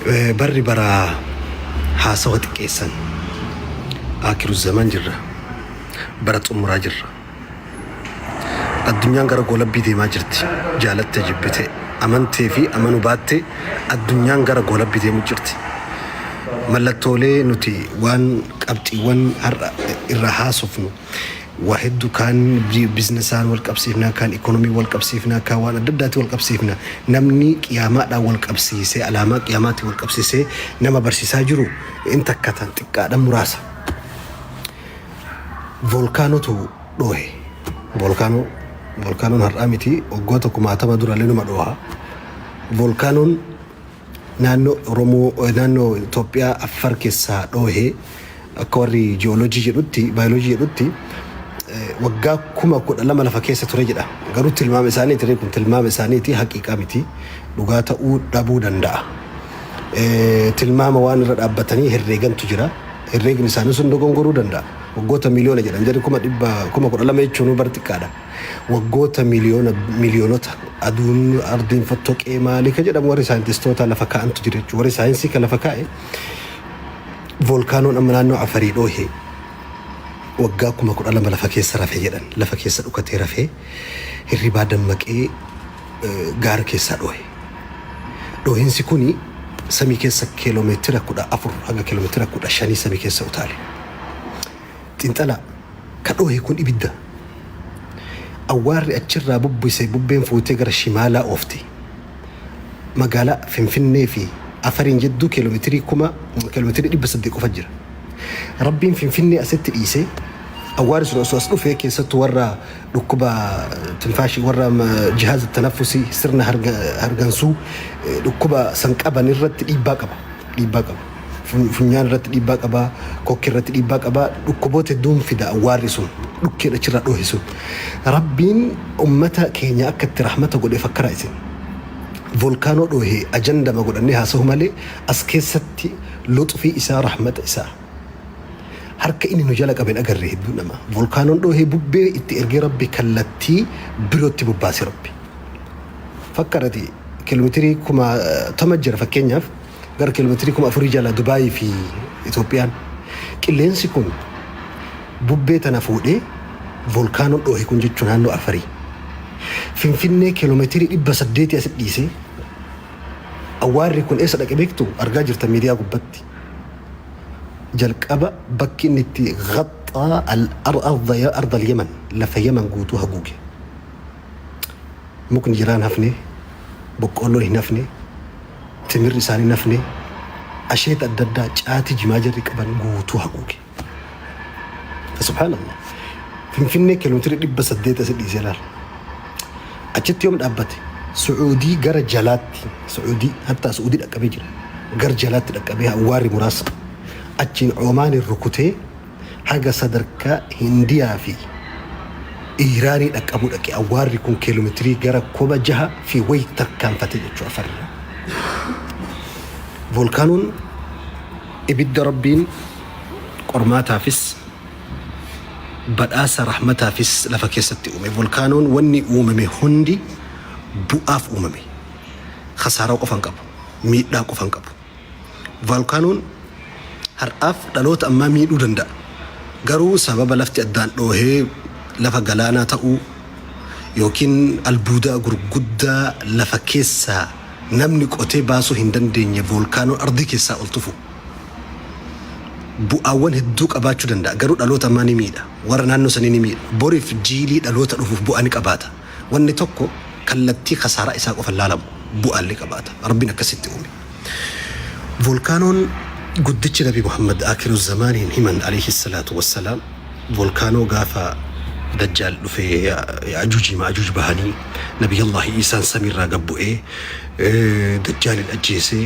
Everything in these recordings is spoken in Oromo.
Barri bara haasawa xiqqeessan. Aakiru zaman jirra. Bara xumuraa jirra. Addunyaan gara goolabbii deemaa jirti. Jaalatte jibbite, amantee fi amanuu baatte addunyaan gara goolabbii deemuu jirti. Mallattoolee nuti waan qabxiiwwan har'a irraa haasofnu waa hedduu kaan biizinasaan wal qabsiifna, kaan ikoonomii wal qabsiifna, kaan waan adda addaatiin wal qabsiifna. Namni qiyaamaadhaan wal qabsiisee alaamaa qiyaamaatiin wal qabsiisee nama barsiisaa jiru in takkatan xiqqaadhaan muraasa. Voolkaanotu dhoohe. Voolkaanoo voolkaanoon har'aa miti waggoota kumaatama durallee numa dhooha. Voolkaanoon naannoo Oromoo naannoo Itoophiyaa Affar keessaa dhoohe akka warri ji'ooloojii jedhutti baayoloojii jedhutti waggaa 12,000 lafa keessa ture jedha. Garuu tilmaama isaaniiti kun tilmaama isaaniiti haqiiqaa miti dhugaa ta'uu dhabuu danda'a. Tilmaama waan irra dhaabbatanii herreegantu jira. Herreegni isaanii sun dogongoruu danda'a. Waggoota miliyoona jedhan jedhu 12,000 jechuun bara xiqqaadha. Waggoota miliyoona miliyoonota aduun ardiin fottoqee maalii ka jedhamu warri saayintistoota lafa kaa'antu jira jechuudha. Warri saayinsii ka lafa kaa'e voolkaanoon amma naannoo Afarii dhoohe waggaa 12,000 lafa keessa rafe jedhan lafa keessa dhukatee rafee hirribaa dammaqee gaara keessaa dhoohe. Dhoohinsi kuni samii keessa kiiloomeetira 14 haga kiiloomeetira 15 samii keessa utaale. Xiinxalaa ka dhoohe kun ibidda. Awwaarri achirraa bubbise bubbeen fuutee gara shimaalaa oofte. Magaalaa Finfinnee fi Afariin jidduu kiiloomeetirii 800 qofa jira. Rabbiin Finfinnee asitti dhiisee awwaarri sun osoo as dhufee keessattuu warra dhukkuba tinfaashii warra jihaaza tanaffusii sirna hargansuu dhukkuba san qaban irratti dhiibbaa qaba. Dhiibbaa qaba. Funyaan irratti dhiibbaa qaba. Kokkee irratti dhiibbaa qaba. Dhukkuboota hedduun fida awwaarri sun dhukkeen achirraa dhoohe sun. Rabbiin ummata keenya akka itti rahmata godhe fakkaraa isin. Volkaanoo dhoohe ajandama godhannee haasa'u malee as keessatti luxfii isaa rahmata isaa. Harka inni nu jala qabe hin agarre hedduun namaa. Volkaanoon dhoohee bubbee itti ergee Rabbi kallattii birootti bobbaase Rabbi. Fakkarati kiiloomeetirii 10,000 jira fakkeenyaaf gara kiiloomeetirii 4,000 jala Dubaayii fi Itoophiyaan. Qilleensi kun bubbee tana fuudhee volkaanoon dhoohe kun jechuun naannoo Afarii. Finfinnee kiiloomeetirii 800 asitti dhiisee awwaarri kun eessa dhaqe beektu argaa jirta miidiyaa gubbatti. Jalqaba bakki inni itti ghaxxaa al-arda al-Yaman lafa Yaman guutuu haguuge. Mukni jiraan hafne, boqqoolloon hin hafne, timirri isaanii hin hafne, asheeta adda addaa caatii jimaa jarri qaban guutuu haguuge. Subhaanallah. Finfinnee kiiloomeetirii 800 asi dhiisee laala. Achitti yoom dhaabbate? Su'uudii gara jalaatti, Su'uudii hattaa Su'uudii dhaqqabee jira. Gar jalaatti dhaqqabee awwaarri muraasa. Achiin Omaaniin rukutee haga sadarkaa Hindiyaa fi Iiraanii dhaqqabuu dhaqe. Awwaarri kun kiiloomeetirii gara 6,000 fi wayi tarkaanfate jechuudha afarra. Volkaanoon ibidda Rabbiin qormaataafis badhaasa rahmataafis lafa keessatti uume. Volkaanoon wanni uumame hundi bu'aaf uumame. Khasaaraa qofa hin qabu. Miidhaa qofa hin qabu. Volkaanoon har'aaf dhaloota ammaa miidhuu danda'a. Garuu sababa lafti addaan dhoohee lafa galaanaa ta'uu yookiin albuudaa gurguddaa lafa keessaa namni qotee baasuu hin dandeenye volkaanoon ardii keessaa ol tufu. Bu'aawwan hedduu qabaachuu danda'a. Garuu dhaloota ammaa ni miidha. Warra naannoo sanii ni miidha. Boriif jiilii dhaloota dhufuuf bu'aa ni qabaata. Wanni tokko kallattii khasaaraa isaa qofa hin laalamu. Bu'aallee qabaata. Rabbiin akkasitti uume. Volkaanoon guddichi Nabi Muhammad aakiru zamaaniin himan alayhi salaatu wassalaam volkaanoo gaafa Dajjaal dhufee Yaajuujii Maajuuj bahanii Nabiyallaahi Iisaan samiirraa gad bu'ee Dajjaalin ajjeesee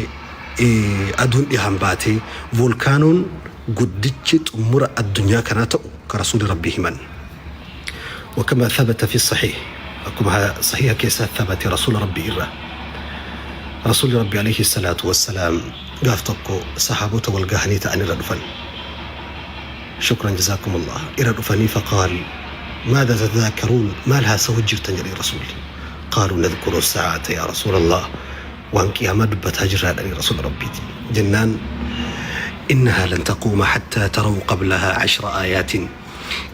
aduun dhihaan baatee volkaanoon guddichi xumura addunyaa kanaa ta'u ka Rasuuli Rabbii himan. Wakama thabata fi sahiih akkuma sahiiha keessaa thabate Rasuula Rabbii irraa. Rasuulli Rabbii alayhi salaatu wassalaam gaaf tokko sahaabota wal gahanii ta'an irra dhufan. Shukran jazaakumullah irra dhufanii faqaal maadha tadhaakaruun maal haasawu jirtan jedhee Rasuulli. Qaaluu nadhkuru saa'ata yaa Rasuulallah. Waan qiyaamaa dubbataa jirraa jedhani Rasuula Rabbiitiin. Jennaan innahaa lan taquuma hattaa taraw qablahaa ashra aayaatin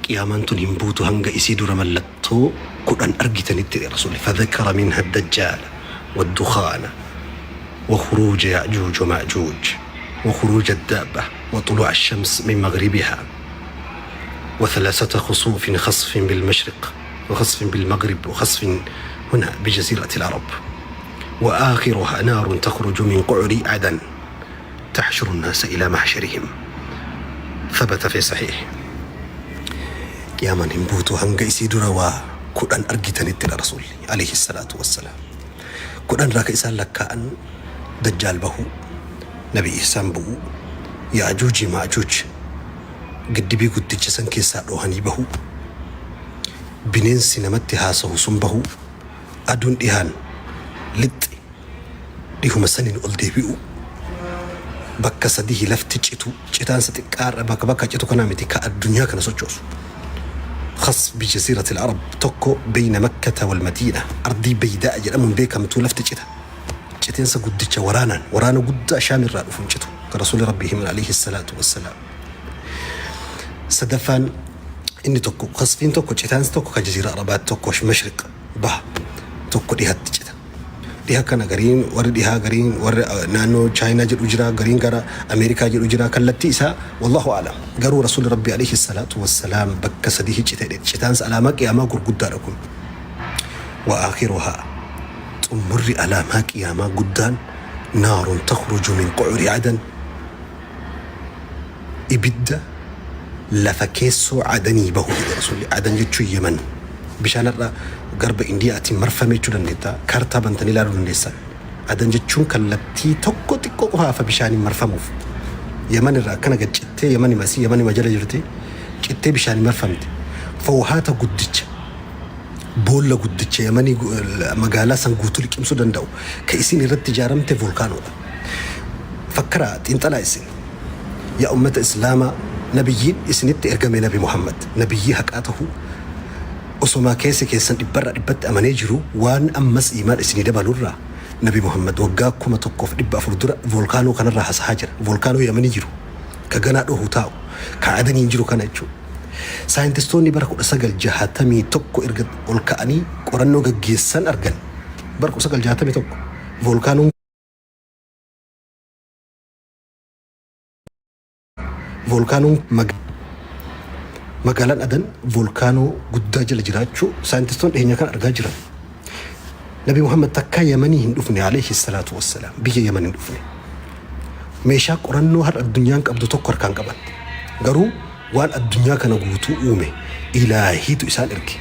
qiyaamaan tun hin buutu hanga isii dura mallattoo 10 argitanitti jedhe Rasuulli. Fadhakara minha addajjaala waddukhaana wakhuruuja ya'juuj wama'juuj wakhuruuja addaabba waxuluu'a ashams min maghribihaa وثلاثة خصوف خصف بالمشرق وخصف بالمغرب وخصف هنا بجزيرة العرب وآخرها نار تخرج من قعر عدن تحشر الناس إلى محشرهم ثبت في صحيح. Qiyaamaan hin buutu hanga isii dura waa 10 argitanitti dha Rasuulli alayhi salaatu wassalaam. 10 irraa ka isaan lakkaa'an Dajjaal bahuu, Nabi Iisaan bu'uu, Ya'ajuuji Ma'ajuuj giddibii guddicha san keessaa dhoohanii bahuu, bineensi namatti haasahu sun bahuu, aduun dhihaan lixxe dhihuma saniin ol deebi'uu, bakka sadihi lafti cituu, citaansa xiqqaa har'a bakka bakka citu kanaa miti ka addunyaa kana sochoosu. Khasf bi jasiiratil arab tokko beyna makkata wal madiina ardii beydaa'a jedhamuun beekamtuu lafti cita. Citeensa guddicha waraanaan waraana guddaa shaam irraa dhufuun citu ka rasuuli rabbii himan alayhi salaatu wassalaam. Sadaffaan inni tokko khasfiin tokko citaansi tokko ka jaziira arabaatti tokko mashriq baha tokko dhihatti cita. Dhiha kana gariin warri dhihaa gariin warri naannoo chaayinaa jedhu jira gariin gara Ameerikaa jedhu jira kallattii isaa wallahu a'lam. Garuu rasuulli rabbii alayhi salaatu wassalaam bakka sadihi cite jedhe citaansa alaamaa qiyaamaa gurguddaadha kun. Wa aakhiruhaa xummurri alaamaa qiyaamaa guddaan naarun takhruju min qu'uri adan ibidda lafa keessoo Adanii bahu jedhe Rasuulli. Adan jechuun Yemen. Bishaan har'a garba Indiyaatiin marfame jechuu dandeetta. Kaartaa bantanii ilaaluu dandeessan. Adan jechuun kallattii tokko xiqqoo qofa hafa bishaaniin marfamuuf. Yemen irraa akkana gad cittee Yemen masii Yemen jala jirti. Cittee bishaaniin marfamte. Fawhaata guddicha boolla guddicha Yemanii magaalaa san guutuu liqimsuu danda'u ka isin irratti ijaaramte volkaanoodha. Fakkaraa xiinxalaa isin. Yaa ummata Islaamaa nabiyyiin isinitti ergame nabi Muhammad nabiyyii haqaa tahuu osomaa keessi keessan dhibbarraa dhibbatti amanee jiruu waan ammas iimaan isinii dabalurraa nabi Muhammad waggaa 1400 dura volkaanoo kanarraa hasahaa jira. Volkaanoo Yamanii jiru ka ganaa dhohu taa'u ka Adaniin jiru kana jechuudha. Saayintistoonni bara 1961 erga ol ka'anii qorannoo gaggeessan argan. Bara 1961 volkaanoon Voolkaanoon magaalaan Adan voolkaanoo guddaa jala jiraachuu saayintistoonni dhiheenya kana argaa jiran. Nabi Muhammad takkaa Yamanii hin dhufne alayhi salaatu wassalaam biyya Yaman hin dhufne. Meeshaa qorannoo har'a addunyaan qabdu tokko harkaan qaban. Garuu waan addunyaa kana guutuu uume ilaahiitu isaan erge.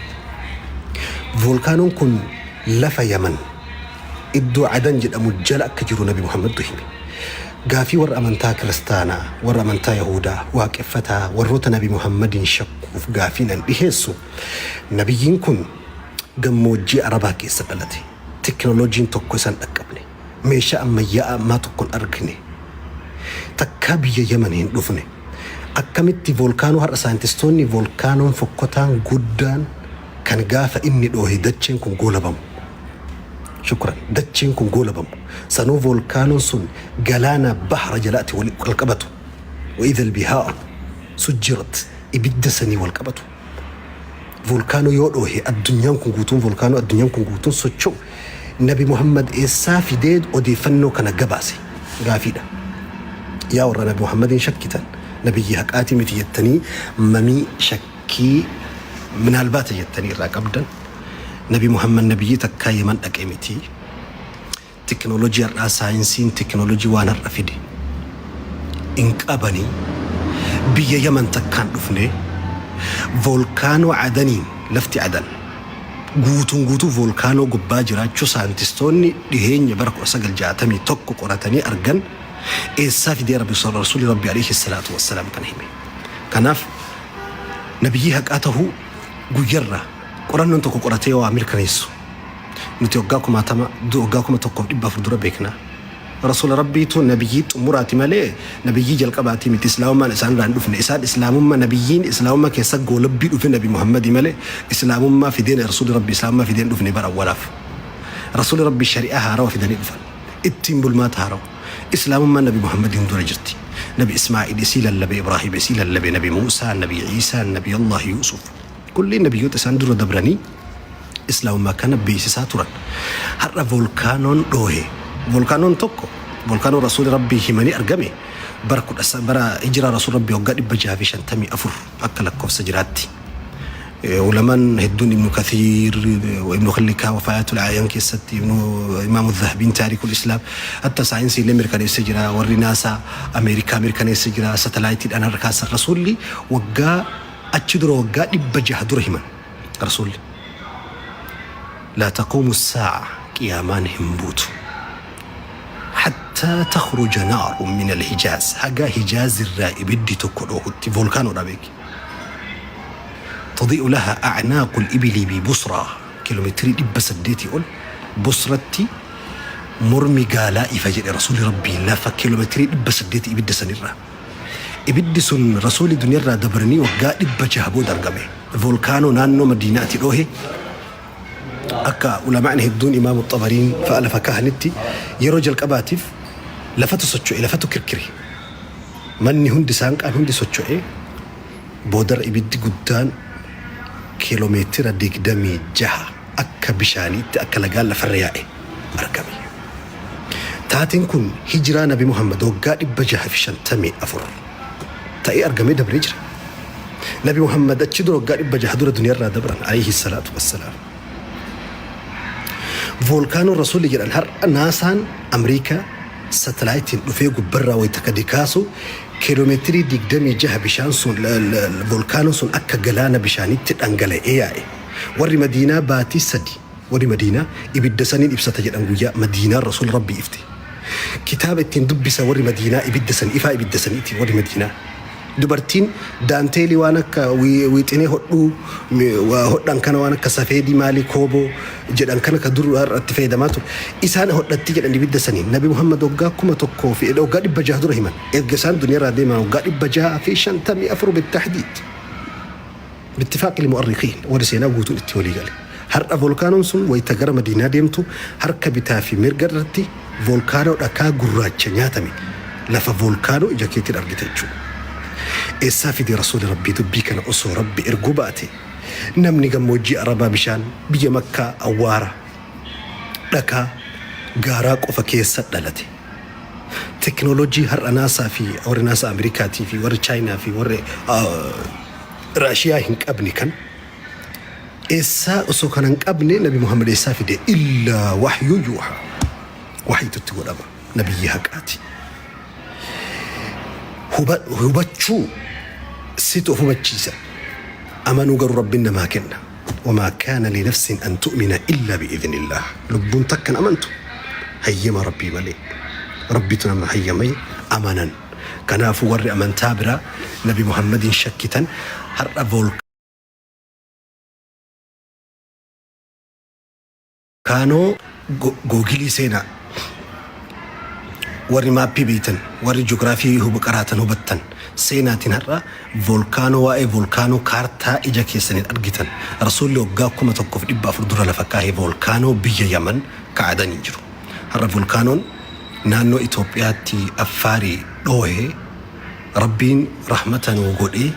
Voolkaanoon kun lafa Yaman iddoo Adan jedhamu jala akka jiru Nabi Muhammadtu hime. Gaafii warra amantaa Kiristaanaa, warra amantaa Yahuudaa, Waaqeffataa, warroota Nabi Muhammadiin shakkuuf gaafiin an dhiheessu, Nabiyyiin kun gammoojjii Arabaa keessa dhalate. Tekinooloojiin tokko isa hin dhaqqabne. Meeshaa ammayyaa'aa ammaa tokko hin argine. Takkaa biyya Yaman hin dhufne. Akkamitti voolkaanoo har'a saayintistoonni voolkaanoon fokkotaan guddaan kan gaafa inni dhoohe dacheen kun goolabamu. Shukran. Dacheen kun goolabamu. Sanuu voolkaanoon sun galaana bahra jalaati wal qabatu. Wa idhal bihaaru sujjirat ibidda sanii wal qabatu. Voolkaanoo yoo dhoohe addunyaan kun guutuun voolkaanoo addunyaan kun guutuun socho'u. Nabi Muhammad eessaa fidee odeeffannoo kana gabaase? Gaafiidha. Yaa warra Nabi Muhammadiin shakkitan nabiyyi haqaatii miti jettanii mamii shakkii minaalbaata jettanii irraa qabdan Nabi Muhammad nabiyyii takkaa Yaman dhaqe miti. Tekinooloojii har'aa saayinsiin tekinooloojii waan har'a fide hin qabanii biyya Yaman takkaan dhufne voolkaanoo Adaniin lafti Adan guutuun guutuu voolkaanoo gubbaa jiraachuu saayintistoonni dhiheenya bara 1961 qoratanii argan eessaa fidee Rabbi Rasuulli Rabbi alayhi salaatu wassalaam kana hime. Kanaaf nabiyyii haqaa tahuu guyyarraa qorannoon tokko qoratee waa mirkaneessu nuti waggaa kumaatama waggaa 1400 dura beekna. Rasuula Rabbiitu nabiyyii xumuraati malee nabiyyii jalqabaatii miti. Islaamummaan isaan irraa hin dhufne. Isaan islaamummaa nabiyyiin islaamummaa keessa goolabbii dhufe nabi Muhammadii malee islaamummaa fideen Rasuulli Rabbi islaamummaa fideen dhufne bara awwalaaf. Rasuulli Rabbi shari'aa haarawa fidanii dhufan. Ittiin bulmaata haarawa. Islaamummaan Nabi Muhammadiin dura jirti. Nabi Ismaa'il isii lallabe, Ibraahim isii lallabe, Nabi Muusaa, Nabi Iisaa, Nabi Allah Yuusuf. Kulliin nabiyyoota isaan dura dabranii Islaamummaa kana beeksisaa turan. Har'a volkaanoon dhoohe. Volkaanoon tokko volkaanoo Rasuuli Rabbii himanii argame bara kudha bara hijiraa Rasuul Rabbii waggaa 654 akka lakkoofsa jiraatti. Ulamaan hedduun Ibnu Kathiir, Ibnu Khillikaa, Wafaayatul A'yaan keessatti, Ibnu Imaamu Zahabiin Taariikul Islaam, hatta saayinsii illee mirkaneessee jira, warri naasaa Ameerikaa mirkaneessee jira, satalaayitiidhaan har'a kaasan Rasuulli waggaa achi dura waggaa 600 dura himan Rasuulli. Laa taquumu saa'a qiyaamaan hin buutu. Hattaa takhruja naarun min al-Hijaaz haga Hijaaz irraa ibiddi tokko dhoohutti volkaanoodha beeki. Tadi'u laha a'naaqu al-ibili bi Busraa kiiloomeetirii 800 ol Busratti mormi gaalaa ifa jedhe Rasuulli Rabbii lafa kiiloomeetirii 800 ibidda sanirraa. Ibiddi sun Rasuulli duniyarraa dabranii waggaa 600 booda argame. Volkaanoo naannoo Madiinaati dhoohe akka ulamaa'ni hedduun Imaamu Xabariin fa'a lafa kaahanitti yeroo jalqabaatiif lafatu socho'e, lafatu kirkire. Manni hundi saanqaan hundi socho'ee boodarra ibiddi guddaan kiiloomeetira 26 akka bishaaniitti akka lagaan lafarra yaa'e argame. Taateen kun hijiraa Nabi Muhammad waggaa 654 ta'ee argamee dabree jira. Nabi Muhammad achi dura waggaa 600 dura duniyarraa dabran alayhi salaatu wassalaam. Voolkaanoon Rasuulli jedhan har'a naasaan Amriikaa satalaayitiin dhufee gubbarraa wayita gadi kaasu kiiloomeetirii 26 bishaan sun voolkaanoon sun akka galaana bishaaniitti dhangala'ee yaa'e. Warri Madiinaa baatii sadi warri Madiinaa ibidda saniin ibsata jedhan guyyaa Madiinaan Rasuula Rabbii ifte. Kitaaba ittiin dubbisa warri Madiinaa ibidda san ifaa ibidda saniiti warri Madiinaa. Dubartiin daanteelii waan akka wiixinee hodhuu hodhan kana waan akka safeedii maalii kooboo jedhan kana ka dur har'atti fayyadamaa ture. Isaan hodhatti jedhan ibidda saniin. Nabi Muhammad waggaa 1000 fi waggaa 600 dura himan. Erga isaan duniyaarraa deeman waggaa 654 bittahdiid. Bittifaaqil mu'arrikiin warri seenaa guutuun itti walii gale. Har'a volkaanoon sun wayita gara Madiinaa deemtu harka bitaa fi mirga irratti volkaanoo dhakaa gurraacha nyaatame lafa volkaanoo ija keetiin argita jechuudha. Eessaa fide Rasuuli Rabbii dubbii kana osoo Rabbi erguu baate namni gammoojjii Arabaa bishaan biyya Makkaa awwaara dhakaa gaaraa qofa keessa dhalate. Teknooloojii har'a naasaa fi warri naasaa Ameerikaatii fi warri Chaayinaa fi warri Raashiyaa hin qabne kan eessaa osoo kana hin qabne Nabi Muhammad eessaa fide illaa wahyuu yuuhaa wahyitu itti godhama nabiyyi haqaati. Hubachuu situ of hubachiisa amanuu garuu Rabbiin namaa kenna. Wamaa kaana linafsin an tu'mina illaa bi'idhnillaah lubbuun takka hin amantu hayyama Rabbii malee. Rabbitu nama hayyamee amanan. Kanaafuu warri amantaa biraa Nabi Muhammadiin shakkitan har'a voolkaanoo googilii seenaa. Warri maappii beektan, warri ji'oogiraafii qaraatan hubattan seenaatiin har'a voolkaanoo waa'ee voolkaanoo kaartaa ija keessaniin argitan. Rasuulli waggaa 1400 dura lafa kaahee voolkaanoo biyya Yaman kaa'atanii jiru. Har'a voolkaanoon naannoo Itoophiyaatti Affaarii dhoohe Rabbiin rahmata nuu godhee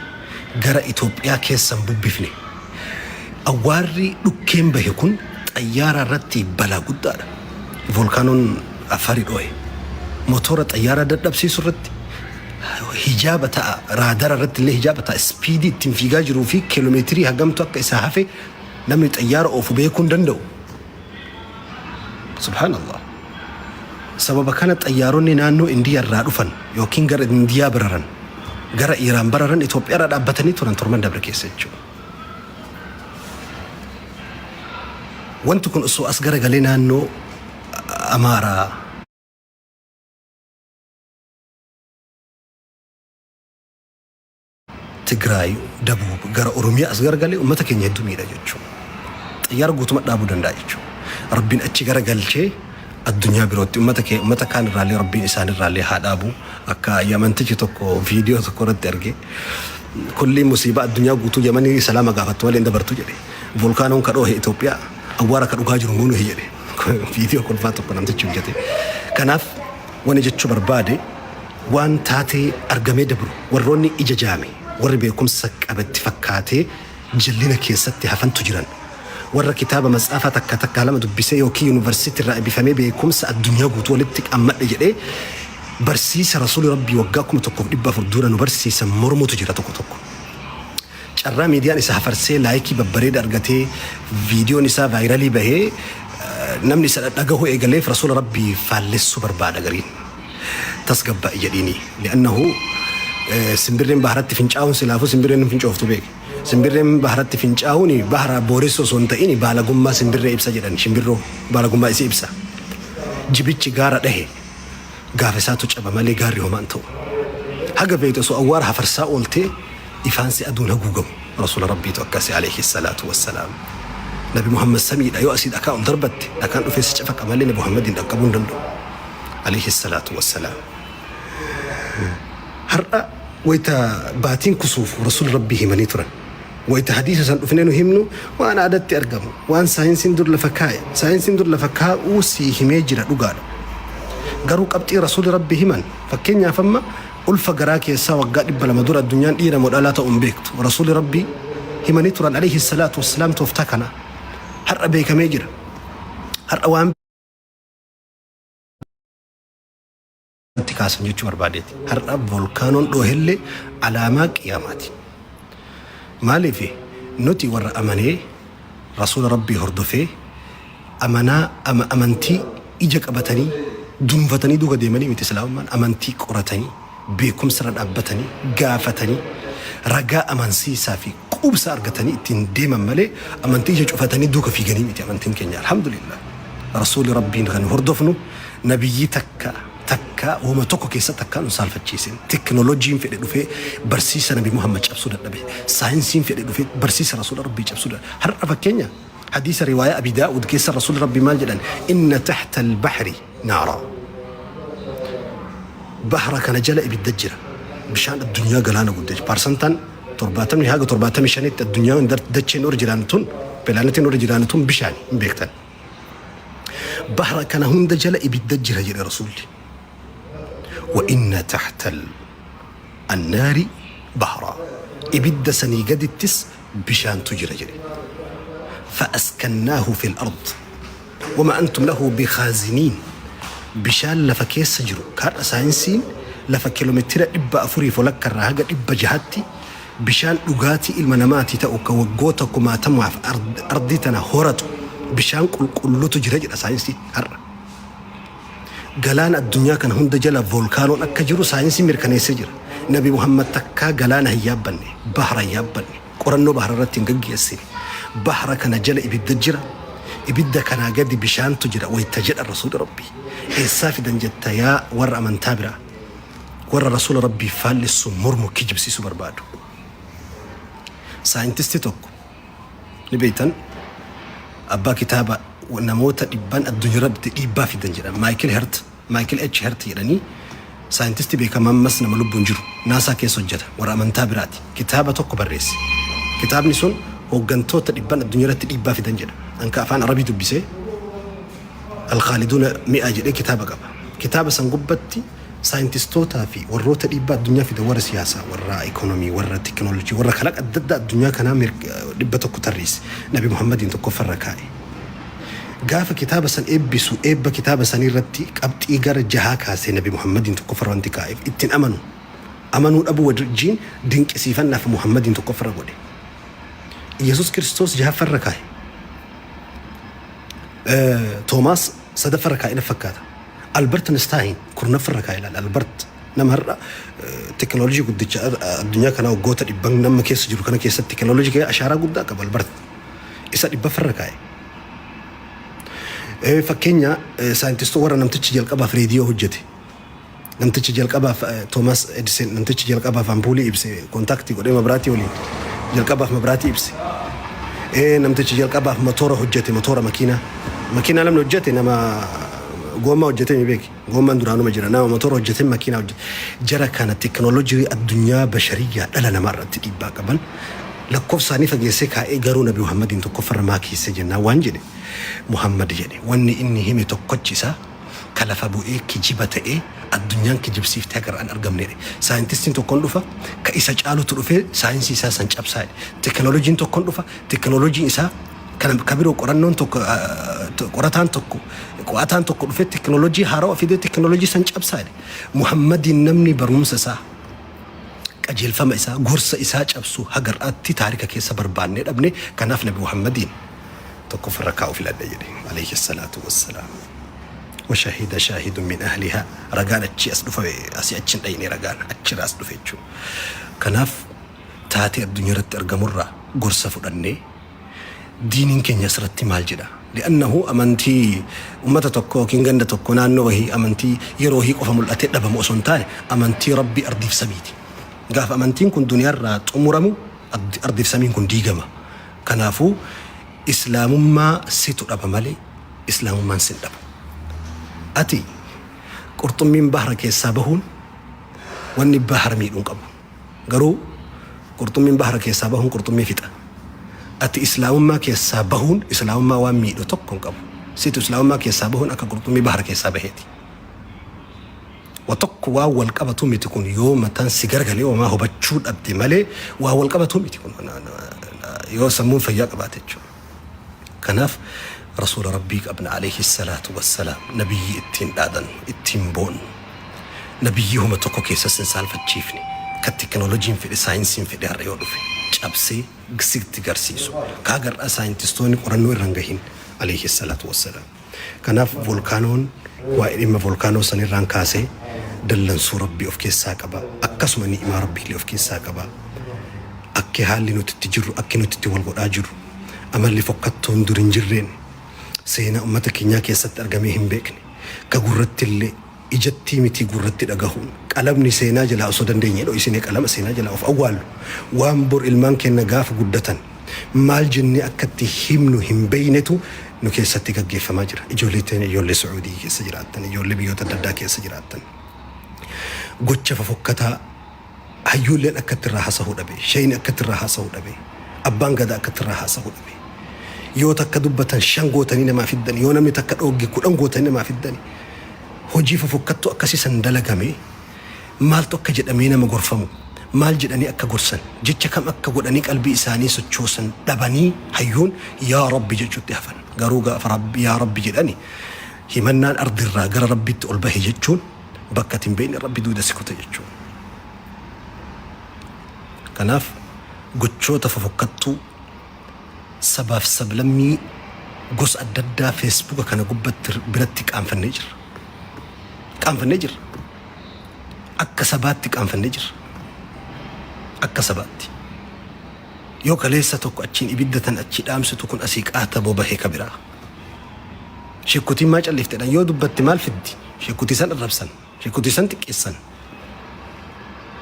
gara Itoophiyaa keessa hin bubbifne. Awwaarri dhukkeen bahe kun xayyaara irratti balaa guddaadha. Voolkaanoon Affaarii dhoohe motora xayyaaraa dadhabsiisu irratti hijaaba ta'a. Raadara irratti illee hijaaba ta'a. Ispiidii ittiin fiigaa jiruu fi kiiloomeetirii hagamtu akka isaa hafe namni xayyaara oofu beekuu hin danda'u. Subhaanallah. Sababa kana xayyaaronni naannoo Indiyaa irraa dhufan yookiin gara Indiyaa bararan gara Iiraan bararan Itoophiyaa irra dhaabbatanii turan torban dabre keessa jechuudha. Wanti kun osoo as garagalee naannoo Amaaraa Tigraay, Dabuub, gara Oromiyaa as garagalee uummata keenya hedduu miidha jechuudha. Xayyaara guutuma dhaabuu danda'a jechuudha. Rabbiin achi garagalchee addunyaa birootti uummata kee uummata kaan irraallee Rabbiin isaan irraallee haa dhaabu. Akka yamantichi tokko viidiyoo tokko irratti arge kulli musiibaa addunyaa guutuu Yamanii salaama gaafattu malee hin dabartu jedhe. Volkaanoon ka dhoohe Itoophiyaa awwaara ka dhugaa jiru nuyi jedhe. Viidiyoo kolfaa tokko namtichi hojjete. Kanaaf wani jechuu barbaade, waan taatee argamee dabru warroonni ija jaame, warri beekumsa qabatti fakkaatee jallina keessatti hafantu jiran. Warra kitaaba matsaafaa takka takkaa lama dubbisee yookiin yuunivarsiitii irraa eebbifamee beekumsa addunyaa guutuu walitti qammadhe jedhee barsiisa Rasuulli Rabbii waggaa 1400 dura nu barsiisan mormutu jira tokko tokko. Carraa miidiyaan isa hafarsee laayikii babbareeda argatee, viidiyoon isaa vaayiralii bahee namni isa dhagahuu eegaleef Rasuula Rabbii faallessuu barbaada gariin. Tasgabba'i jedhiini. Li'annahu simbirreen baharatti fincaa'uun silaafuu simbirreen hin fincooftu beeki. Simbirreen baharatti fincaa'uun bahara booressuu osoo hin ta'in baalagummaa simbirree ibsa jedhan, shimbirroo baalagummaa isii ibsa. Jibichi gaara dhahe gaafa isaatu caba malee gaarri homaa hin ta'u. Haga feete osoo awwaara hafarsaa ooltee ifaansi aduun haguugamu. Rasuula Rabbiitu akkasi, alayhi salaatu wassalaam. Nabi Muhammad samiidha, yoo asii dhakaa ol darbatte dhakaan dhufee si cafaqa malee Nabi Muhammadiin dhaqqabuu hin danda'u. Alayhi salaatu wassalaam. Har'a wayita baatiin kusuuf Rasuulli Rabbii himanii turan. Wayita hadiisa san dhufnee nu himnu waan aadatti argamu, waan saayinsiin dur lafa kaa'e, saayinsiin dur lafa kaa'uu sii himee jira, dhugaadha. Garuu qabxii Rasuulli Rabbii himan, fakkeenyaaf amma ulfa garaa keessaa waggaa 200 dura addunyaan dhiira moo dhalaa ta'uu hin beektu. Rasuulli Rabbii himanii turan, alayhi salaatu wassalaam, tooftaa kana. Har'a beekamee jira. Har'a waan itti kaasan jechuu barbaadeeti. Har'a volkaanoon dhoohellee alaamaa qiyaamaati. Maaliif nuti warra amanee Rasuula Rabbii hordofee amanaa amantii ija qabatanii dunfatanii duuka deemanii miti. Islaamummaan amantii qoratanii, beekumsa irra dhaabbatanii, gaafatanii, ragaa amansiisaa fi quubsaa argatanii ittiin deeman malee amantii ija cufatanii duuka fiiganii miti amantiin keenya, alhamdulillah. Rasuuli Rabbiin kan hordofnu nabiyyii takka takka wama tokko keessatti akkaan nu saalfachiisin. Teknooloojiin fedhe dhufee barsiisa Nabi Muhammad cabsuu dadhabe. Saayinsiin fedhe dhufee barsiisa Rasuula Rabbii cabsuu dadhabe. Har'a fakkeenya hadiisa riwaayaa Abi Daawud keessa Rasuulli Rabbii maal jedhan? Inna taxta albahri naara. Bahra kana jala ibidda jira. Bishaan addunyaa galaana guddaa. Parsantaan 70 haga 75tti addunyaan dacheen irra jiraan tun, pilaanetiin irra jiraan tun bishaan hin beektan. Bahra kana hunda jala ibidda jira jedhe Rasuulli. Wa inna taxta annaari bahra. Ibidda sanii gadittis bishaantu jira jedhe. Fa'askannaahu fil ard. Wama antum lahu bikhaaziniin. Bishaan lafa keessa jiru kaadha saayinsiin lafa kiiloomeetira 400 walakka irraa haga 600tti bishaan dhugaatii ilma namaatii ta'u ka waggoota kumaatamaaf ardii tana horatu bishaan qulqulluutu jira jedha saayinsiin har'a. Galaana addunyaa kana hunda jala voolkaanoon akka jiru saayinsiin mirkaneessee jira. Nabi Muhammad takkaa galaana hin yaabbanne, bahara hin yaabbanne, qorannoo bahara irratti hin gaggeessine. Bahara kana jala ibidda jira, ibidda kanaa gadi bishaantu jira wayita jedha Rasuulli Rabbii. Eessaa fidan jetta yaa warra amantaa biraa? Warra Rasuula Rabbii faallessu, mormu, kijibsiisuu barbaadu. Saayintistii tokko ni beektan, abbaa kitaaba namoota dhibban addunyaa irratti dhiibbaa fidan jedhan, Maayikil Hert, Maayikil H. Hert jedhanii, saayintistii beekamaa ammas nama lubbuun jiru, Naasaa keessa hojjeta, warra amantaa biraati. Kitaaba tokko barreesse. Kitaabni sun hooggantoota dhibban addunyaa irratti dhiibbaa fidan jedha. Anka afaan Arabii dubbisee Alkhaaliduuna Mi'a jedhee kitaaba qaba. Kitaaba san gubbatti saayintistootaa fi warroota dhiibbaa addunyaa fidan, warra siyaasaa, warra ikoonomii, warra teekinooloojii, warra kalaqa adda addaa addunyaa kanaa 100 tarreesse. Nabi Muhammadiin tokkoffarra kaa'e. Gaafa kitaaba san eebbisu, eebba kitaaba sanii irratti qabxii gara jahaa kaasee Nabi Muhammadiin tokkoffarra wanti kaa'eef ittiin amanu. Amanuu dhabuu wajjin dinqisiifannaaf Muhammadiin tokkoffarra godhe. Yesus Kiristoos jahaffarra kaa'e. Toomaas sadaffarra kaa'e na fakkaata. Albert Einstein kurnaffarra kaa'e ilaala. Albert nama har'a teekinooloojii guddicha addunyaa kanaa waggoota dhibban nama keessa jiru kana keessatti teekinooloojii kee ashaaraa guddaa qaba Albert. Isa dhibbaffarra kaa'e. Fakkeenya saayintistoota warra namtichi jalqabaaf reediyoo hojjete. Namtichi jalqabaaf Toomaas Edison, namtichi jalqabaaf ampuulii ibse, kontaaktii godhee mabraatii waliin jalqabaaf mabraatii ibse. Namtichi jalqabaaf motora hojjete, motora makiinaa. Makiinaa namni hojjete nama goommaa hojjete mi beeki. Goommaan duraanuma jira. Nama motora hojjete makiinaa hojjete. Jara kana teekinooloojii addunyaa bashariyyaa dhala namaa irratti dhiibbaa qaban Lakkoofsa isaanii fageessee kaa'ee garuu Nabi Muhammadiin tokkoffarra maa keesse jennaan waan jedhe Muhammad jedhe wanni inni hime tokkochi isaa ka lafa bu'ee kijiba ta'ee addunyaan kijibsiiftee haga irraa hin argamne jedhe. Saayintistiin tokko hin dhufa ka isa caalutu dhufee saayinsii isaa san cabsaa jedhe. Tekinooloojiin tokko hin dhufa tekinooloojiin isaa kana ka biroo qorannoon tokko qorataan tokko qo'ataan tokko dhufee tekinooloojii haarawa fidee tekinooloojii san cabsaa jedhe. Muhammadiin namni barumsa isaa qajeelfama isaa gorsa isaa cabsu haga har'aatti taarika keessa barbaannee dhabne kanaaf Nabi Muhammadiin tokkoffarra kaa'u filadhe jedhe alayhi salaatu wassalaam. Washahida shaahidun min ahlihaa ragaan achii as dhufe asii achi hin dhayne ragaan achirraa as dhufe jechuudha. Kanaaf taatee addunyaa irratti argamurraa gorsa fudhannee Diiniin keenya asirratti maal jedha? Li'annahu amantii ummata tokko yookiin ganda tokko naannoo wahii amantii yeroo wahii qofa mul'atee dhabamu osoo hin taane amantii Rabbii ardiif samiiti. Gaafa amantiin kun duniyaarraa xumuramu ardiif samiin kun diigama. Kanaafuu Islaamummaa situ dhaba malee Islaamummaan sin dhabu. Ati qurxummiin bahra keessaa bahuun wanni bahara miidhu hin qabu. Garuu qurxummiin bahara keessaa bahuun qurxummii fixa. Ati islaamummaa keessaa bahuun islaamummaa waan miidhu tokko hin qabu. Situ islaamummaa keessaa bahuun akka qurxummii bahara keessaa baheeti. Wa tokko waan wal qabatu miti kun yoo mataan si garagalee homaa hubachuu dhabde malee waa wal qabatu miti kun yoo sammuun fayyaa qabaate jechuudha. Kanaaf rasuula rabbii qabna alayhi salaatu wassalaam nabiyyi ittiin dhaadannu ittiin boonnu. Nabiyyii homa tokko keessas hin saalfachiifne, ka tekinoolojiin fedhe saayinsiin fedhe har'a yoo dhufe cabsee sitti garsiisu, ka haga har'aa saayintistoonni qorannoo irra hin gahin aleyhi salaatu wassalaam. Kanaaf volkaanoon waa'ee dhimma volkaanoo sanirraan kaasee dallansuu Rabbii of keessaa qaba, akkasuma ni'imaa Rabbiillee of keessaa qaba. Akki haalli nuti itti jirru, akki nuti itti wal godhaa jirru, amalli fokkattoon dur hin jirreen seenaa ummata keenyaa keessatti argamee hin beekne, ka gurrattillee Ijattii mitii gurratti dhagahuun qalamni seenaa jalaa osoo dandeenyee dhoysinee qalama seenaa jalaa of awwaallu waan bor ilmaan keenna gaafa guddatan maal jennee akka itti himnu hin beeynetu nu keessatti gaggeeffamaa jira. Ijoollee teenya ijoollee Su'uudii keessa jiraattan, ijoollee biyyoota adda addaa keessa jiraattan gocha fofokkataa hayyuulleen akka itti irraa haasahuu dhabe, sheeyni akka itti irraa haasahuu dhabe, abbaan gadaa akka itti irraa haasahuu dhabe. Yoo takka dubbatan shan gootanii namaa fiddani, yoo namni takka dhoogge 10 gootanii namaa fiddani. Hojii fofokkattuu akkasii san dalagame maaltu akka jedhamee nama gorfamu, maal jedhanii akka gorsan, jecha kam akka godhanii qalbii isaanii sochoosan dhabanii hayyuun yaa Rabbi jechuutti hafan. Garuu gaafa Rabbi yaa Rabbi jedhani himannaan ardirraa gara Rabbiitti ol bahe jechuun bakka ati hin beekne Rabbi duuda si kute jechuudha. Kanaaf gochoota fofokkattuu sabaaf sablammii gosa adda addaa feesbuuka kana gubbatti biratti qaanfannee jirra. Qaanfannee jirra. Akka sabaatti qaanfannee jirra. Akka sabaatti. Yoo kaleessa tokko achiin ibidda tan achii dhaamsitu kun asii qaata bobahe ka biraa. Sheekkotiin maa callifte jedhan yoo dubbatte maal fiddi? Sheekkotii san arrabsan. Sheekkotii san xiqqeessan.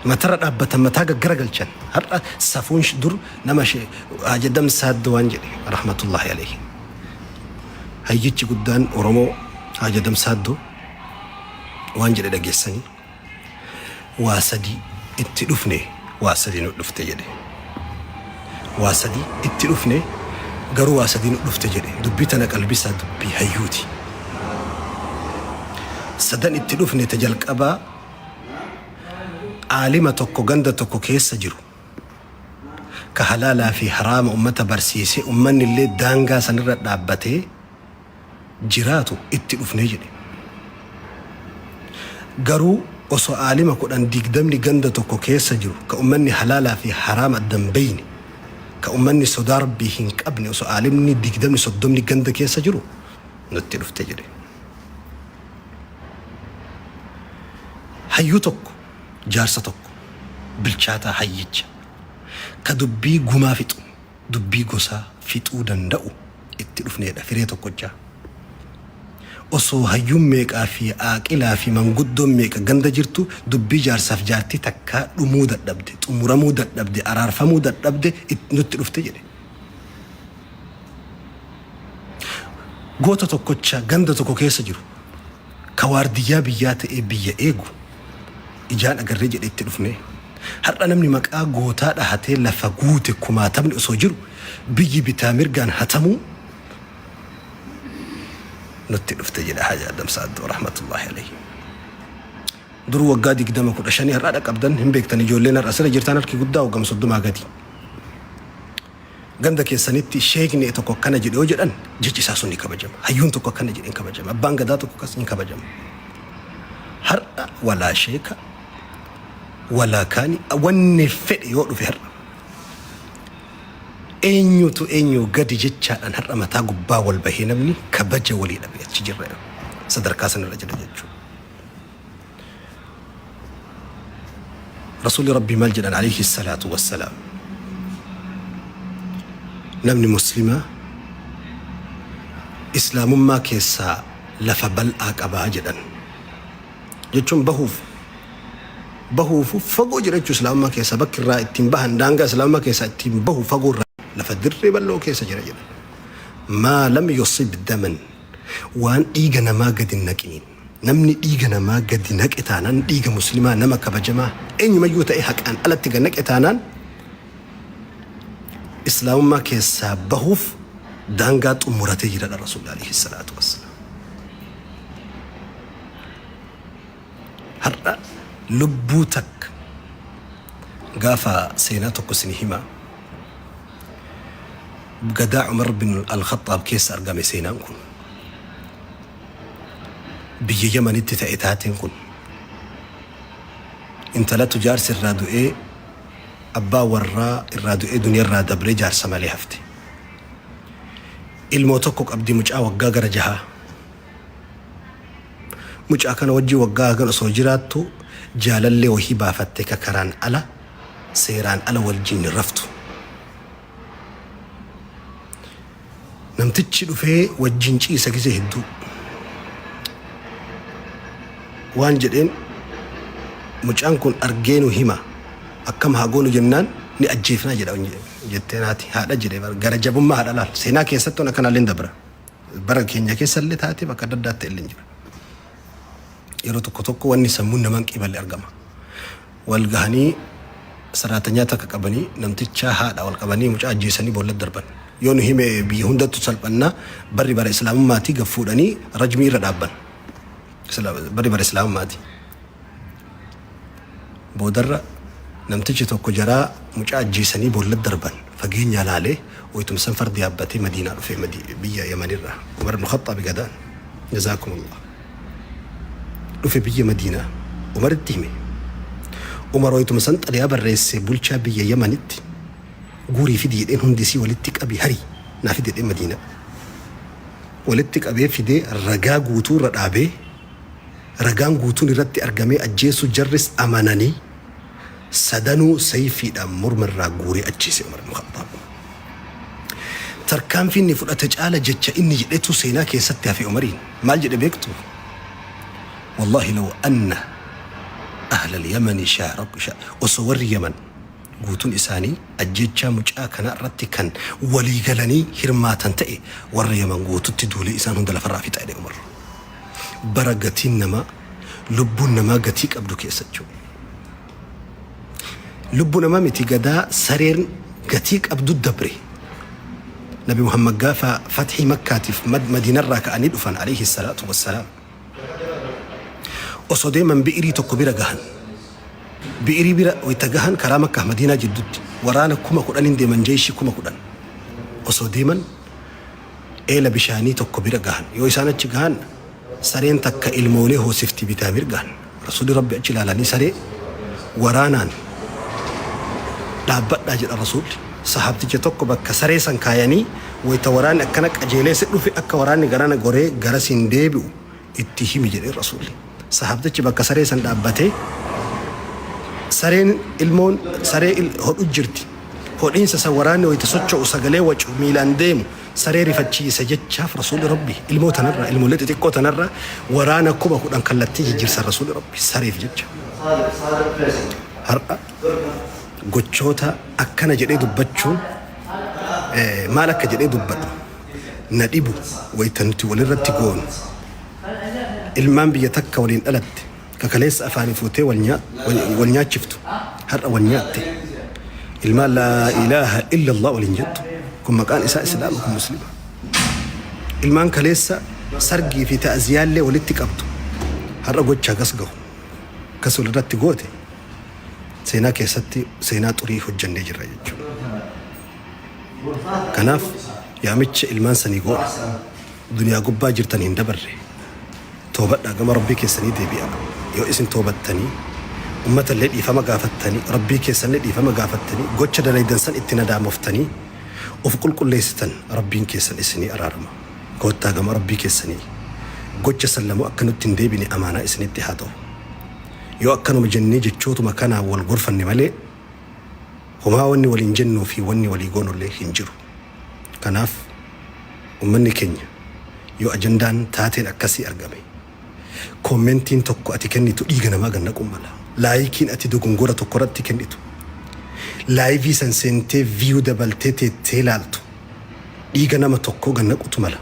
Matarra dhaabbatan mataa gaggaragalchan. Har'a safuun dur nama Haji Adam Saaddo waan jedhe rahmatullahi alayhi. Hayyichi guddaan Oromoo Haji Adam Saaddo waan jedhe dhageessanii waa sadii itti dhufne waa sadii nu dhufte jedhe. Waa sadii itti dhufne garuu waa sadii nu dhufte jedhe. Dubbii tana qalbisaa dubbii hayyuuti. Sadan itti dhufne ta jalqabaa aalima tokko ganda tokko keessa jiru ka halaalaa fi haraama ummata barsiisee ummanni illee daangaa sanirra dhaabbatee jiraatu itti dhufne jedhe. Garuu osoo aalima 10 digdamni ganda tokko keessa jiru ka ummanni halaalaa fi haraama adda hin beeyne ka ummanni sodaa Rabbii hin qabne osoo aalimni digdamni soddomni ganda keessa jiru nutti dhufte jedhe. Hayyuu tokko, jaarsa tokko, bilchaataa hayyicha, ka dubbii gumaa fixu, dubbii gosaa fixuu danda'u itti dhufneedha firee tokkochaa. Osoo hayyuun meeqaa fi aaqilaa fi manguddoon meeqa ganda jirtu dubbii jaarsaaf jaartii takkaa dhumuu dadhabde, xumuramuu dadhabde, araarfamuu dadhabde nutti dhufte jedhe. Goota tokkocha ganda tokko keessa jiru ka waardiyyaa biyyaa ta'ee biyya eegu ijaan agarree jedhe itti dhufnee. Har'a namni maqaa gootaa dhahatee lafa guute kumaatamni osoo jiru biyyi bitaa mirgaan hatamuu nutti dhufte jedha Haaji Adam Saaddoo rahmatullahi alayhi. Dur waggaa 20 15 har'a dhaqabdan hin beektan ijoolleen har'a sira jirtan harki guddaa waggaa 30 gadi. Ganda keessanitti sheekni tokko akkana jedhe yoo jedhan jechi isaa sun ni kabajama. Hayyuun tokko akkana jedhe hin kabajama. Abbaan gadaa tokko akkas hin kabajama. Har'a walaa sheeka walaa kaani wanni fedhe yoo dhufe har'a eenyutu eenyuu gadi jechaadhaan har'a mataa gubbaa wal bahee namni kabaja walii dhabe achi jirra sadarkaa sanarra jira jechuudha. Rasuulli Rabbii maal jedhan alayhi salaatu wassalaam namni muslimaa islaamummaa keessaa lafa bal'aa qabaa jedhan jechuun bahuuf bahuufu fagoo jira jechuu islaamummaa keessaa bakki irraa ittiin bahan daangaa islaamummaa keessaa ittiin bahu fagoo irraa lafa dirree bal'oo keessa jira jedhan maa lam yusib daman waan dhiiga namaa gadi hin naqiniin Namni dhiiga namaa gadi naqe taanaan, dhiiga muslimaa nama kabajamaa eenyumayyuu ta'e haqaan alatti gad naqe taanaan islaamummaa keessaa bahuuf daangaa xumuratee jira Rasuulli alayhi salaatu wassalaam. Har'a lubbuu takka gaafa seenaa tokko isin hima. Gadaa Umar bin Al-Khattaab keessa argame seenaan kun. Biyya Yamanitti ta'e taateen kun. Intalatu jaarsi irraa du'ee abbaa warraa irraa du'ee duniyarraa dabree jaarsa malee hafte. Ilmoo tokko qabdi mucaa waggaa gara jahaa. Mucaa kana wajjin waggaa hagan osoo jiraattu jaalallee wahii baafatte ka karaan ala seeraan ala wajjin raftu. Namtichi dhufee wajjin ciisa gizee hedduu. Waan jedheen mucaan kun argee nu hima akkam haa goonu jennaan ni ajjeefnaa jedha jetteen haati haadha jedhe gara jabummaa haadha laal seenaa keessatti waan akkanaallee hin dabra bara keenya keessa illee taatee bakka adda addaatti illee hin jira. Yeroo tokko tokko wanni sammuun namaan qiiballe argama. Wal gahanii saraatanyaa takka qabanii namticha haadha wal qabanii mucaa ajjeesanii boollatti darban. Yoo nu hime biyya hundattu salphanna barri bara islaamummaati gad fuudhanii rajmii irra dhaabban. Barri bara islaamummaati. Boodarra namtichi tokko jaraa mucaa ajjeesanii boollatti darban fageenya laalee waytumsan fardi yaabbatee Madiinaa dhufee biyya Yamanirraa. Umar ibn Khaxxaabi gadaan. Jazaakumullah. Dhufe biyya Madiinaa Umaritti hime. Umar waytuma san xalayaa barreesse bulchaa biyya Yamanitti guurii fidi jedheen hundi isii walitti qabi hari naa fidi jedheen Madiinaa. Walitti qabee fidee ragaa guutuu irra dhaabee ragaan guutuun irratti argamee ajjeesuu jarris amananii sadanuu sayfiidhaan morma irraa guuree ajjeese Umar ibn Khaxxaab. Tarkaanfii inni fudhate caala jecha inni jedhetu seenaa keessatti hafe Umariin. Maal jedhe beektu? Wallahi law anna ahla al-yamani shaaraku osoo warri Yaman guutuun isaanii ajjeechaa mucaa kanaa irratti kan walii galanii hirmaatan ta'e warra Yaman guututti duulee isaan hunda lafarraa fixa jedhe Umar. Bara gatiin namaa lubbuun namaa gatii qabdu keessa jechuudha. Lubbu nama miti gadaa sareen gatii qabdu dabre. Nabi Muhammad gaafa fathii Makkaatiif Madiinarraa ka'anii dhufan alayhi salaatu wassalaam. Osoo deeman bi'irii tokko bira gahan. Bi'irii bira wayita gahan karaa Makkaaf Madiinaa jidduutti waraana 10,000 deeman jeeshii 10,000. Osoo deeman eela bishaanii tokko bira gahan. Yoo isaan achi gahan Sareen takka ilmoolee hoosifti bitaa mirgaan. Rasuulli Rabbi achi ilaalanii saree waraanaan dhaabbadhaa jedha Rasuulli. Sahaabticha tokko bakka saree san kaayanii wayta waraanni akkana qajeelee si dhufe akka waraanni garana goree garasiin deebi'u itti himi jedheen Rasuulli. Sahaabtichi bakka saree san dhaabbatee sareen ilmoon saree hodhu jirti. Hodhiinsa san waraanni wayta socho'u sagalee wacu miilaan deemu saree rifachiisa jechaaf Rasuulli Rabbi ilmoo tanarraa ilmoolee xixiqqoo tanarraa waraana 10,000 kallattii jijjiirsan Rasuulli Rabbi sareef jecha. Har'a gochoota akkana jedhee dubbachuun maal akka jedhee dubbadhu na dhibu wayta nuti walirratti goonu ilmaan biyya takka waliin dhalatte. Ka kaleessa afaanii fuutee wal wal nyaachiftu har'a wal nyaatte. Ilmaan laa ilaaha illallah waliin jettu. Kun maqaan isaa Islaama kun Muslima. Ilmaan kaleessa sargii fi ta'aziyaallee walitti qabdu har'a gocha akkas gahu. Akkas walirratti goote seenaa keessatti seenaa xurii hojjannee jirra jechuudha. Kanaaf yaamicha ilmaan sanii goona. Duniyaa gubbaa jirtan hin dabarre. Toobadhaa gama Rabbii keessanii deebi'aa. Yoo isin toobattanii, ummatallee dhiifama gaafattanii, Rabbii keessanillee dhiifama gaafattanii, gocha dalaydan san itti nadaamoftanii, of qulqulleessitan Rabbiin keessan isinii araarama. Koottaa gama Rabbii keessanii. Gocha san lamuu akka nutti hin deebine amaanaa isinitti haa ta'u. Yoo akkanuma jennee jechootuma kanaan wal gorfanne malee homaa wanni waliin jennuu fi wanni walii goonullee hin jiru. Kanaaf ummanni keenya yoo ajandaan taateen akkasii argame commentiin tokko ati kennitu dhiiga namaa gad naquu mala. Likeiin ati dogongora tokko irratti kennitu live san seentee view dabaltee teettee laaltu dhiiga nama tokkoo gad naqutu mala.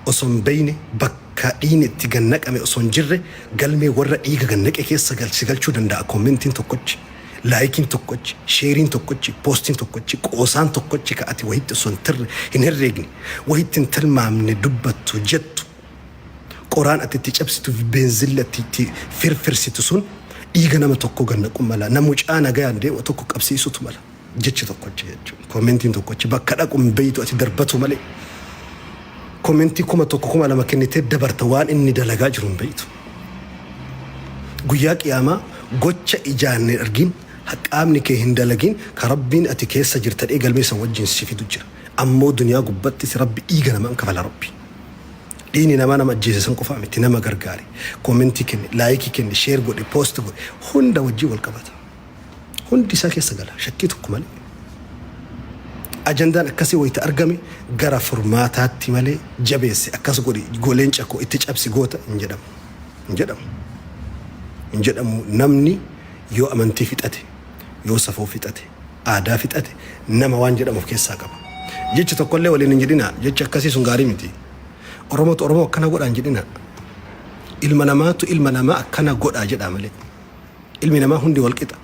Osoo hin beeyne bakka dhiigni itti gad naqame osoo hin jirre galmee warra dhiiga gad naqe keessa si galchuu danda'a commentiin tokkochi. Likeiin tokkochi, shareiin tokkochi, postiin tokkochi, qoosaan tokkochi ka ati wahitti osoo hin tirre, hin herreegne, wahitti hin tilmaamne dubbattu jettu, qoraan ati itti cabsitu fi beenzilli ati itti firfirsitu sun dhiiga nama tokkoo gad naquu mala. Nama mucaa nagayaan deemu tokko qabsiisutu mala. Jechi tokkochi jechuudha. Commentiin tokkochi bakka dhaqu hin beeytu ati darbatu malee. Commentii 1000 2000 kennitee dabarta waan inni dalagaa jiru hin beeytu. Guyyaa qiyaamaa gocha ijaan hin argin, qaamni kee hin dalagin, ka Rabbiin ati keessa jirta dhee galmee san wajjin si fidu jira. Ammoo duniyaa gubbattis Rabbi dhiiga namaan kafala Rabbi. Dhiigni namaa nama ajjeese san qofaa miti nama gargaare. Commentii kenne, likeii kenne, share godhe, post godhe hunda wajjin wal qabata. Hundi isaa keessa gala shakkii tokko malee. Ajandaan akkasii wayita argame gara furmaataatti malee jabeesse akkas godhi goleen cakoo itti cabsi goota hin jedhamu. Hin jedhamu. Hin jedhamu namni yoo amantii fixate, yoo safuu fixate, aadaa fixate nama waan jedhamu of keessaa qaba. Jechi tokkollee waliin hin jedhinaa. Jechi akkasii sun gaarii miti. Oromootu Oromoo akkana godhaa hin jedhinaa. Ilma namaatu ilma namaa akkana godhaa jedhaa malee. Ilmi namaa hundi wal qixa.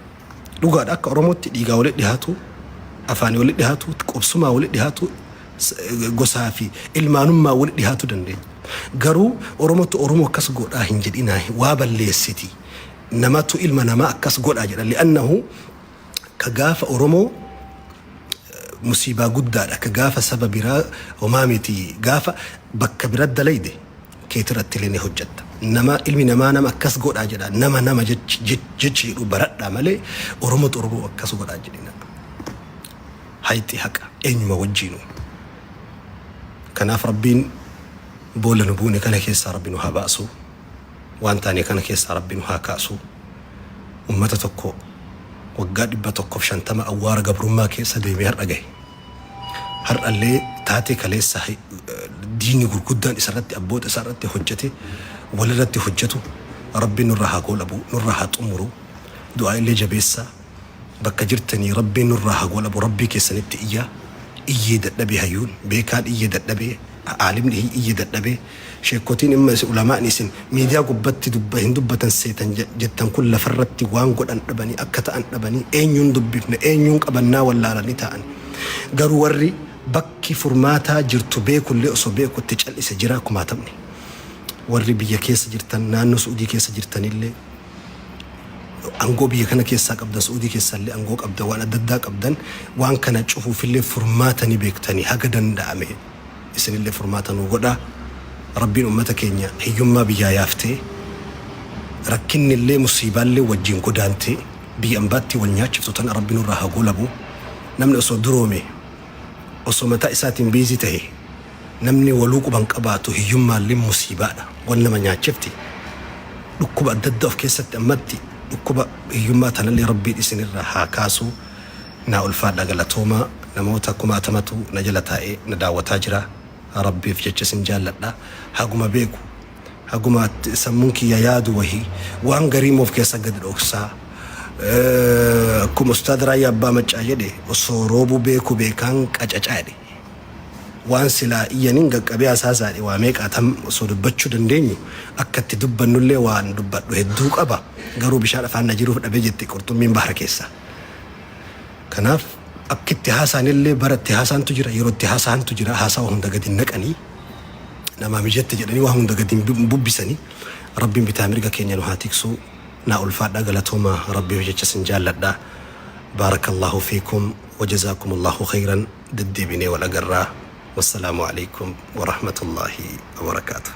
Dhugaadha akka Oromootti dhiigaa walitti dhihaatu, afaanii walitti dhihaatu, qubsumaa walitti dhihaatu, gosaa fi ilmaanummaa walitti dhihaatu dandeenya. Garuu Oromootu Oromoo akkas godhaa hin jedhinaa waa balleessiti. Namatu ilma namaa akkas godhaa jedha. Li'annahu ka gaafa Oromoo musiibaa guddaadha. Ka gaafa saba biraa homaa miti. Gaafa bakka bira dalayde keetirratti illee ni hojjetta. Nama ilmi namaa nama akkas godhaa jedha. Nama nama jechi jedhu baradhaa malee Oromootu Oromoo akkas godhaa jedhina. Hayxi haqa eenyuma wajjiinu. Kanaaf Rabbiin boolla nu buune kana keessaa Rabbi nu haa baasu. Waan taane kana keessaa Rabbi nu haa kaasu. Ummata tokko waggaa 150 awwaara gabrummaa keessa deemee har'a gahe. Har'allee taatee kaleessa diinni gurguddaan isarratti abboota isaarratti hojjete walirratti hojjetu Rabbi nurra haa goolabu nurra haa xumuru du'aa illee jabeessaa bakka jirtanii Rabbiin nurraa haa goolabu Rabbii keessanitti iyyaa iyyee dadhabee hayyuun beekaan iyyee dadhabee aalimni iyyee dadhabee sheekotiin imma isin ulamaan isin miidiyaa gubbatti dubba hin dubbatan seetan jettan kun lafarratti waan godhan dhabanii akka ta'an dhabanii eenyuun dubbifne eenyuun qabannaa wallaalanii ta'an garuu warri bakki furmaataa jirtu beekullee osoo beekutti cal'ise jira kumaatamni warri biyya keessa jirtan naannoo Su'udii keessa jirtanillee angoo biyya kana keessaa qabdan Su'udii keessaallee angoo qabdan waan adda addaa qabdan waan kana cufuufillee furmaata ni beektanii haga danda'ame isinillee furmaata nuu godhaa. Rabbiin ummata keenya hiyyummaa biyyaa yaaftee rakkinnillee musiibaallee wajjin godaantee biyya ambaatti wal nyaachiftu tana Rabbi nurraa haa goolabu. Namni osoo duroome osoo mataa isaatiin busy tahe namni waluu quban qabaatu hiyyummaallee musiibaadha wal nama nyaachifti. Dhukkuba adda addaa of keessatti ammatti dhukkuba hiyyummaa tanallee Rabbiin isinirraa haa kaasu. Naa ulfaadha galatoomaa namoota kumaatamatu na jala taa'ee na daawwataa jira. Rabbiif jecha isin jaalladha. Haguma beeku haguma sammuun kiyya yaadu wahii waan garii immoo of keessa gadi dhoksaa. Akkuma Ustaad Raayyaa Abbaa Maccaa jedhe osoo roobuu beeku beekaan qacacaa jedhe. Waan silaa iyyaniin qaqqabee hasaasaadhe waa meeqaatam osoo dubbachuu dandeenyu, akka itti dubbannullee waan dubbadhu hedduu qaba. Garuu bishaan afaan na jiruuf dhabee jette qurxummiin bahara keessa. Kanaaf akka itti haasaanillee bara itti haasaantu jira, yeroo itti haasaantu jira. Haasawa hunda gadi hin naqanii, namaa mijatte jedhanii waa hunda gadi hin bubbisanii. Rabbiin bitaa mirga keenya nu haa tiksuu. Naa ulfaadhaa, galatooma. Rabbiif jecha sin jaalladha. Baarakallahu fiikum wajazaakumullahu khayran. Deddeebinee wal agarraa. Wassalaamu alaikum warahmatullaahi wabarakaatuh.